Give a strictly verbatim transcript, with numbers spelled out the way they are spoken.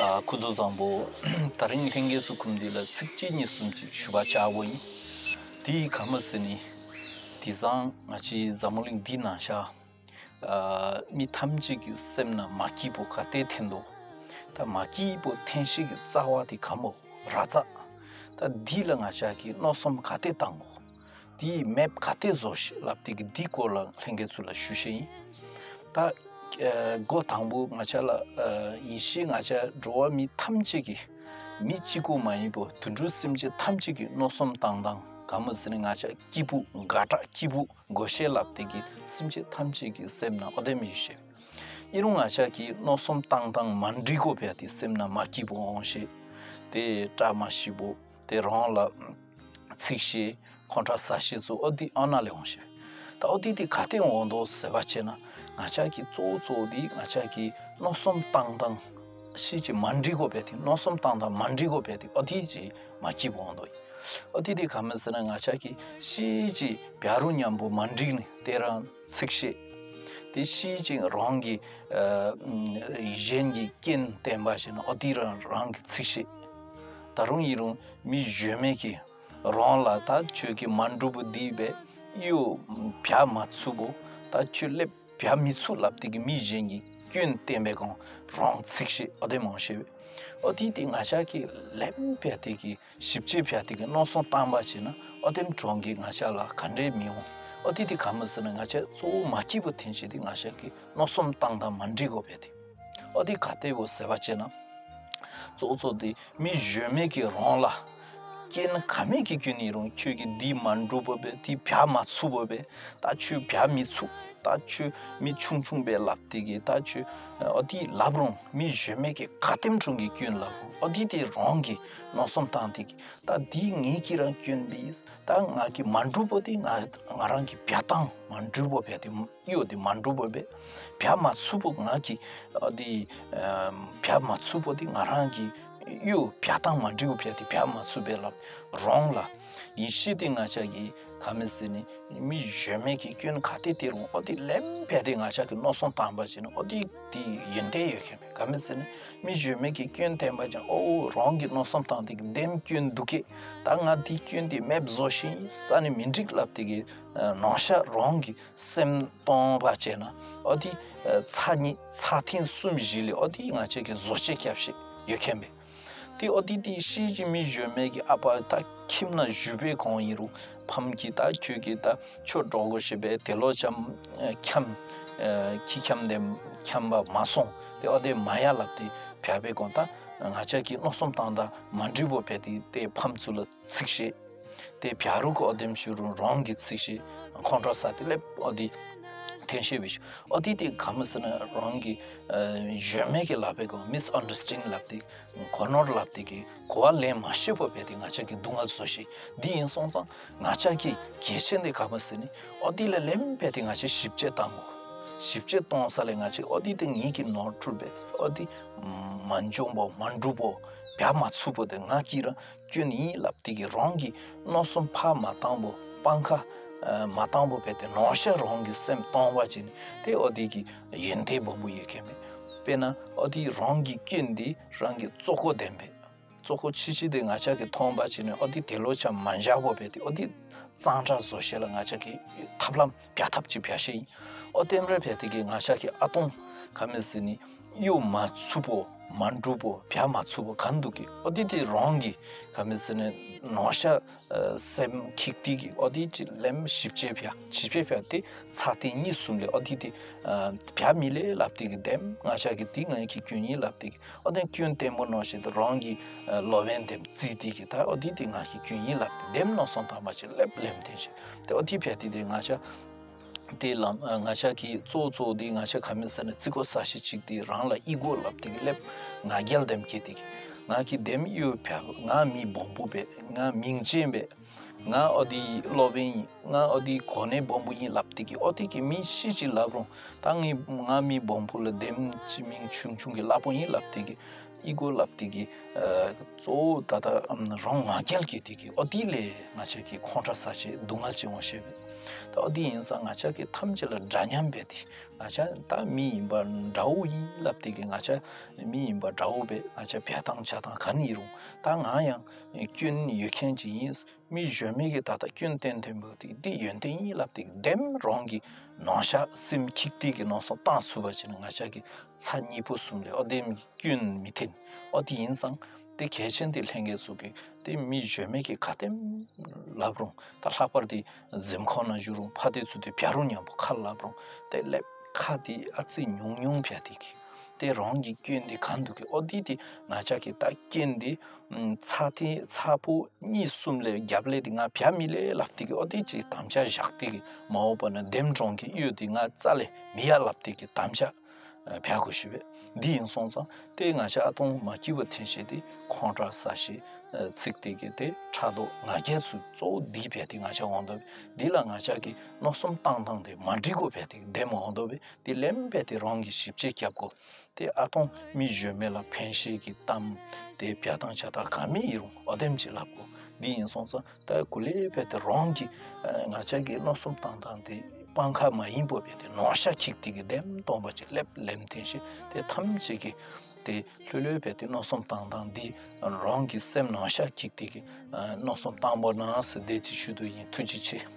ཨ། སྐུ་གཟུགས་བཟང་པོ། དེ་རིང་ལྷན་རྒྱས་སུ་ཁུམ་འདི་ལ་ཚིགས་བཅད་གཉིས་གསུམ་ཅིག་ཞུ་བར་བྱའོ་ཡིན། དེ་ག་མོ་ཟེར་ནི། དེང་སང་ང་ཚོའི་འཛམ་བུ་གླིང་འདི་ནང་ཤ། ཨ། མི་ཐམས་ཅད་ཀྱི་སེམས་ན་མ་སྐྱིད་པོ་ག་དེ་འཐེན་འདུག་ད་མ་སྐྱིད་པོ་འཐེན་ཤེས་ཀྱི་རྩ་བ་དེ་ག་མོ་ར་རྩ། ད་འདི་ལ་ང་ཅག་གིས་མནོ་བསམ་ག་དེ་བཏང་དགོས། དེའི་མེབ་ག་དེ་བཟོ་ཤེས་ལབ་དེ་གི་འདི་སྐོར་ལ་ལྷན་རྒྱས་ཚོ་ལ་ཞུ་ཤེས་ཡིན། ད་ཨ། འགོ་དང་པོ་ང་ཅག་ལ། ཨ། ཡིན་ཤེས་ང་ཅག་འགྲོ་བ་མི་ཐམས་ཅད་ཀྱི། མི་གཅིག་པུ་མ་ཡིན་པོ་དུད་འགྲོ་སེམས་ཅན་ཐམས་ཅད་ཀྱི་མནོ་བསམ་བཏང་སྟངས་ག་མོ་ཟེར་ནི། ང་ཅག་སྐྱིད་པོ་དགའ་དྲགས་སྐྱིད་པོ་དགོས་ཤེས་ལབ་དེ་གི་སེམས་ཅན་ཐམས་ཅད་ཀྱི་སེམས་ན་ཨོ་དེ་མི་ཞུ་ཤེས། ཨིན་རུང་ང་ཅག་གི་མནོ་བསམ་བཏང་སྟངས་མ་འགྲིག་གོ་བས་དེ་སེམས་ན་མ་སྐྱིད་པོ་འོང་ཤེས། དེ་བཀྲ་མ་ཤིས་པོ། དེ་རང་ལ་ཚིག་ཤེས། ཁོང་ཁྲ་ཟ་ཤེས་སུ་ཨོ་དི་ཨ་ན་ལས་འོང་ཤེས། ད་ཨོ་དི་དེ་ག་དེ་འོང་དོ་ཟེར་བ་བྱས་ན། ང་ཅག་གི་གཙོ་བོ་གཙོ་བོ་དེ་ང་ཅག་གི་མནོ་བསམ་བཏང་སྟངས་ཤེས་ཀྱི་མ་འགྲིག་གོ་བས་དེ། མནོ་བསམ་བཏང་སྟངས་མ་འགྲིག་གོ་བས་དེ་ཨོ་དི་ཅི་མ་སྐྱིད་པོ་འོང་དོ་ཡིན། ཨོ་དི་དེ་ག་མོ་ཟེར་ན། ང་ཅག་གི་ཤེས་ཀྱི་བྱ་རུ་མཉམ་པོ་མ་འགྲིག་ནི་དེ་རང་ཚིག་ཤེས། དེ་ཤེས་ཀྱི་རང་གི། ཨ། གཞན་གྱི་སྐྱོན་བསྟན་པ་བྱས་ན་ཨོ་དི་རང་རང་གི་ཚིག་ཤེས། ད་རུང་ཡིན་རུང་མི་གཞོན་མེད་ཀྱི་རང་ལ་ད་ཁྱོད་ཀྱི་མ་འགྲུབ་པོ་འདི་བས་གཡོ་བྱ་མ་ཚུགས་པོ། ད་ཁྱོད་སླེབས་བྱ་མི་ཚུགས་ལབ་དེ་གི་མི་གཞན་གྱི་སྐྱོན་བསྟན་པའི་སྒང་རང་ཚིག་ཤེས་ཨོ་དེ་མང་ཤེས་པས། ཨོ་དེ་དེ་ང་ཅག་གི་ལན་བས་དེ་གི་ཞིབ་དཔྱད་བྱ་དེ་གི་མནོ་བསམ་བཏང་པ་བྱས་ན་ཨོ་དེ་གྲོང་གི་ང་ཅག་ལ་ག་འདྲས་མི་འོང་། ཨོ་དེ་དེ་ག་མོ་ཟེར་ན། ང་ཅག་གཙོ་བོ་མ་སྐྱིད་པོ་འཐེན་བྱེད་དེ་ང་ཅག་གི་མནོ་བསམ་བཏང་སྟངས་མ་འགྲིག་གོ་བས་དེ། ཨོ་དེ་ག་དེ་བོ་ཟེར་བ་བྱས་ན། གཙོ་གཙོ་དེ་མི་གཞོན་མེད་ཀྱི་རང་ལ་སྐྱོན་ག་མེད་ཀྱི་སྐྱོན་ཡིན་རུང་ཁྱོད་ཀྱི་འདི་མ་འགྲུབ་པོ་བས་དེ་བྱ་མ་ཚུགས་པོ་བས། ད་ཁྱོད་བྱ་མི་ཚུགས། ད་ཁྱོད་མི་ཆུང་ཆུང་བས་ལབ་དེ་གི་ད་ཁྱོད་ཨོ་དེ་ལབ་རུང་མི་གཞོན་མེད་ཀྱི་ག་དེམ་གྲོང་གི་སྐྱོན་ལབ་རུང་ཨོ་དེ་དེ་རང་གི་མནོ་བསམ་བཏང་དེ་གི་ད་འདི་ངེད་ཀྱི་རང་སྐྱོན་བས། ད་ང་གི་མ་འགྲུབ་པོ་དེ་ང་ང་རང་གི་བྱ་སྟངས་མ་འགྲུབ་པོ་བས་དེ། གཡོ་དེ་མ་འགྲུབ་པོ་བས། བྱ་མ་ཚུགས་པོ་ང་གི་ཨ་དེ་ཨ་བྱ་མ་ཚུགས་པོ་དེ་ང་རང་གི་གཡོ་བྱ་སྟངས་མ་འགྲིག་པོ་བས་དེ་བྱ་མ་ཚུགས་པས་ལབ་རང་ལ། ཡིན་ཤེས་དེ་ང་ཅག་གི་ག་མོ་ཟེར་ནི། མི་གཞོན་མེད་ཀྱི་སྐྱོན་ག་དེ་དེ་རུང་ཨོ་དེ་ལན་བས་དེ་ང་ཅག་གི་མནོ་བསམ་བཏང་པ་བྱས་ན་ཨོ་དེ་དེ་ཡོན་ཏན་ཡོད་མཁན་མེད། ག་མོ་ཟེར་ནི། མི་གཞོན་མེད་ཀྱི་སྐྱོན་བསྟན་པ་ཅང་ཨོ་རང་གི་མནོ་བསམ་བཏང་དེ་གི་འདེམ་སྐྱོན་འདུག་གས། ད་ང་དེ་སྐྱོན་དེ་མེབ་བཟོ་ཤེས་ས་ནི་མི་འགྲིག་ལབ་དེ་གི་ནང་ཤ་རང་གི་སེམས་གཏོང་བ་བྱས་ན་ཨོ་དེ་ཚ་གཉིས་ཚ་ཐེངས་གསུམ་བཞི་ལས་ཨོ་དེ་ང་ཅག་གི་བཟོ་བཅོས་རྒྱབ་ཤེས་ཡོད་མཁན་མེད། དེ་ཨོ་དེ་དེ་ཤེས་ཀྱི་མི་གཞོན་མེད་ཀྱི་ཨ་ཕ་ད་ཁྱིམ་ན་བཞུགས་པའི་གོང་ཡིན་རུང་ཕམ་གྱི་ད་ཁྱོད་ཀྱི་ད་ཆོས་གྲོགས་གོ་ཞེས་པའི་དེ་ལོ་འཆམ་འཁྱམ་ཁྱི་འཁྱམ་དེ་འཁྱམ་པ་མ་སོང་དེ་ཨོ་དེ་མ་ཡ་ལབ་དེ་བྱ་བའི་གོང་ད་ང་ཅག་གི་མནོ་བསམ་བཏང་ད་མ་འགྲིག་པོ་བས་དེ་དེ་ཕམ་ཚུ་ལ་ཚིག་ཤེས། དེ་བྱ་རུ་གི་ཨོ་དེམ་ཞུ་རུང་རང་གི་ཚིག་ཤེས་ཁོང་ཁྲོ་ས་དེ་ལེབ་ཨོ་དེ་འཐེན་ཤེས་བས་ཤུ་ཨོ་དེ་དེ་ག་མོ་ཟེར་ན་རང་གི་གཞོན་མེད་ཀྱི་ལབ་པའི་གོང་མིས་ཨན་ཌར་སི་ཊེན་ཌ་ལབ་དེ། གོ་ནོར་ལབ་དེ་གི་གོ་བ་ལེན་མ་ཤེས་པོ་བས་དེ་ང་ཅག་གི་སྡུག་བསྔལ་བཟོ་ཤེས། འདི་ཡིན་སོང་ཙང་ང་ཅག་གི་གལ་ཆེན་དེ་ག་མོ་ཟེར་ནི་ཨོ་དེ་ལ་ལེམ་བས་དེ་ང་ཅག་ཞིབ་དཔྱད་བཏང་དགོས། ཞིབ་དཔྱད་གཏོང་ས་ལས་ང་ཅག་ཨོ་དེ་དེ་ངེད་ཀྱི་ནོར་འཁྲུལ་བས་ཨོ་དེ་མ་འཇོན་པོ་མ་འགྲུབ་པོ་བྱ་མ་ཚུགས་པོ་དེ་ང་གི་རང་སྐྱོན་ཡིན་ལབ་དེ་གི་རང་གི་མནོ་བསམ་ཕར་མ་བཏང་པོ་སྤང་ཁ་མ་བཏང་པོ་བས་དེ་ནང་ཤ་རང་གི་སེམས་གཏོང་བ་ཅིན་དེ་ཨོ་དེ་གི་ཡོན་ཏན་སྦོམ་པོ་ཡོད་མཁན་མེད། དཔེར་ན་ཨོ་དེ་རང་གི་སྐྱོན་དེ་རང་གི་གཙོ་ཁོ་བདེན་པས། གཙོ་ཁོ་ཆི་ཆི་དེ་ང་ཅག་གི་མཐོང་པ་ཅིན་ཨོ་དེ་དེ་ལོ་ཆ་མ་འཇག་པོ་བས་དེ་ཨོ་དེ་གཙང་སྦྲ་བཟོ་ཤེས་ལ་ང་ཅག་གི་ཐབས་ལམ་བྱ་ཐབས་ཅིག་བྱ་ཤེས་ཡིན། ཨོ་དེམ་རེ་བས་དེ་གི་ང་ཅག་གི་ཨ་སྟོང་ག་མོ་ཟེར་ནི་གཡོ་མ་ཚུགས་པོ་མ་འགྲུབ་པོ་བྱ་མ་ཚུགས་པོ་ག་འདུག་གི་ཨོ་དེ་དེ་རང་གི་ག་མོ་ཟེར་ནི་ནང་ཤ་སེམས་ཁིག་དེ་གི་ཨོ་དེ་ཅི་ལེམ་ཞིབ་དཔྱད་བྱ་ཞིབ་དཔྱད་བྱ་དེ་ཚ་དེ་གཉིས་གསུམ་ལས་ཨོ་དེ་དེ་བྱ་མི་ལས་ལབ་དེ་གི་དེམ་ང་ཅག་གི་དེ་ང་གི་སྐྱོན་ཡིན་ལབ་དེ་གི་ཨོ་དེ་སྐྱོན་བརྟན་པོ་ནང་ཤ་དེ་རང་གི་ལོ་བན་དེམ་རྩིས་དེ་གི་ད་ཨོ་དེ་དེ་ང་གི་སྐྱོན་ཡིན་ལབ་དེ་དེམ་མནོ་བསམ་བཏང་བ་ཅིན་ལེབ་ལེམ་དེ་ཤེས་དེ་ཨོ་དེ་བས་དེ་དེ་ང་ཅག་དེ་ལམ་ང་ཅག་གི་གཙོ་བོ་གཙོ་བོ་དེ་ང་ཅག་ག་མི་ཟེར་ན་ཚིག་གོ་ས་ཞིག་ཅིག་དེ་རང་ལ་ཨི་གོ་ལབ་དེ་གི་སླེབས་ང་རྒྱལ་ལྡེམ་སྐྱེ་དེ་གི་ང་གི་ལྡེམ་གཡོ་བྱ་ང་མི་སྦོམ་པོ་བས་ང་མིང་ཅན་བས། ང་ཨོ་དེ་སློབ་དཔོན་ཡིན། ང་ཨོ་དེ་གོ་གནས་སྦོམ་པོ་ཡིན་ལབ་དེ་གི་ཨོ་དེ་གི་མི་ཤི་ཅིག་ལབ་རུང་ད་ངས་ང་མི་སྦོམ་པོ་ལ་ལྡེམ་ཅི་མིང་ཆུང་ཆུང་གི་སླ་པོ་ཡིན་ལབ་དེ་གི་ཨི་གོ་ལབ་དེ་གི་གཙོ་བོ་ད་ལྟ་རང་ང་རྒྱལ་གྱི་དེ་གི་ཨོ་དེ་ལས་ང་ཅག་གི་ཁོང་ཁྲ་ཟ་བྱེད་སྡུག་བསྔལ་ཅི་འོང་ཤེས་པས། ད་ཨོ་དེ་ཡིན་ཙང་ང་ཅག་གི་ཐམས་ཅད་ལ་འདྲ་མཉམ་བས་དེ་ང་ཅག་ད་མི་ཡིན་པ་འདྲ་བོ་ཡིན་ལབ་དེ་གི་ང་ཅག་མི་ཡིན་པ་འདྲ་བོ་བས་ང་ཅག་བྱ་སྟངས་བྱ་སྟངས་ག་ནི་ཡིན་རུང་ད་ང་ཡང་སྐྱོན་ཡོད་མཁན་ཅིག་ཡིན། མི་གཞན་མི་གི་ད་ལྟ་སྐྱོན་བསྟན་བསྟན་པོ་དེ་འདི་ཡོན་ཏན་ཡིན་ལབ་དེ་ལྡེམ་རང་གི་ནང་ཤ་སེམས་འཁྱིག་དེ་གི་ནང་སོང་བཏང་ཚུལ་བ་ཅིག་ནི་ང་ཅག་གི་ཚ་གཉིས་པོ་གསུམ་ལས་ཨོ་ལྡེམ་སྐྱོན་མི་འཐེན་ཨོ་དེ་ཡིན་ཙང་དེ་གལ་ཆེན་དེ་ལྷན་རྒྱས་ཚོ་གི་དེ་མི་གཞན་མི་གི་ག་དེམ་ལབ་རུང་ད་ལྷག་པར་དེ་གཟིམ་ཁང་ན་བཞུགས་རུང་ཕ་དེ་ཚོ་དེ་བྱ་རུང་མཉམ་པོ་ཁ་ལབ་རུང་དེ་ལེབ་ཁ་དེ་ཨ་ཙི་ཉུང་ཉུང་བྱ་དེ་གི་དེ་རང་གི་སྐྱོན་དེ་གང་འདུག་གི་ཨོ་དེ་དེ་ང་ཅག་གི་ད་སྐྱོན་དེ་ཚ་དེ་ཚ་པོ་གཉིས་གསུམ་ལས་རྒྱབ་ལས་དེ་ང་བྱ་མི་ལས་ལབ་དེ་གི་ཨོ་དེ་ཅིག་དམ་བཅའ་བཞག་དེ་གི་མ་འོངས་པ་ན་ལྡེམ་གྲོང་གི་གཡུ་དེ་ང་རྩ་ལས་མི་ཡ་ལབ་དེ་གི་དམ་བཅའ་བྱ་དགོས་ཞུ་བས། འདི་ཡིན་སོང་ཙང་དེ་ང་ཅག་ཨ་སྟོང་མ་སྐྱིད་པ་འཐེན་ཤེས་དེ་ཁོང་ཁྲ་ཟ་ཤེས་ཚིག་དེ་གི་དེ་ཕྲག་དོག་ང་རྒྱལ་ཚུལ་གཙོ་བོ་འདི་བས་དེ་ང་ཅག་འོང་དོ་བས། འདི་ལ་ང་ཅག་གི་མནོ་བསམ་བཏང་སྟངས་དེ་མ་འགྲིག་གོ་བས་དེ་ལྡེམ་འོང་དོ་བས། དེ་ལེམ་བས་དེ་རང་གི་ཞིབ་དཔྱད་རྒྱབ་དགོས། དེ་ཨ་སྟོང་མི་གཞན་མི་ལ་ཕན་ཤེས་ཀྱི་གཏམ་དེ་བྱ་སྟངས་བྱ་སྟངས་ག་མེད་ཡིན་རུང་ཨོ་དེམ་ཅིག་ལབ་དགོས། འདི་ཡིན་སོང་ཙང་ད་གུ་ལེ་བས་དེ་རང་གི་ང་ཅག་གི་མནོ་བསམ་བཏང་སྟངས་དེ་སྤང་ཁ་མ་ཡིན་པོ་བས་དེ་ནོར་ཤ་འཁྱིག་དེ་གི་ལྡེམ་སྟོང་པ་ཅིག་ལེབ་ལེམ་འཐེན་ཤེས་དེ་ཐམས་ཅད་ཀྱི་དེ་ལྷོད་ལྷོད་བས་དེ་མནོ་བསམ་བཏང་སྟངས་འདི་རང་གི་སེམས་ནང་ཤ་འཁྱིག་དེ་གི་མནོ་བསམ་བཏང་པོ་ན་ཟེར་བདེ་ཅིག་ཞུ་དུ་ཡིན། ཐུགས་རྗེ་ཆེ།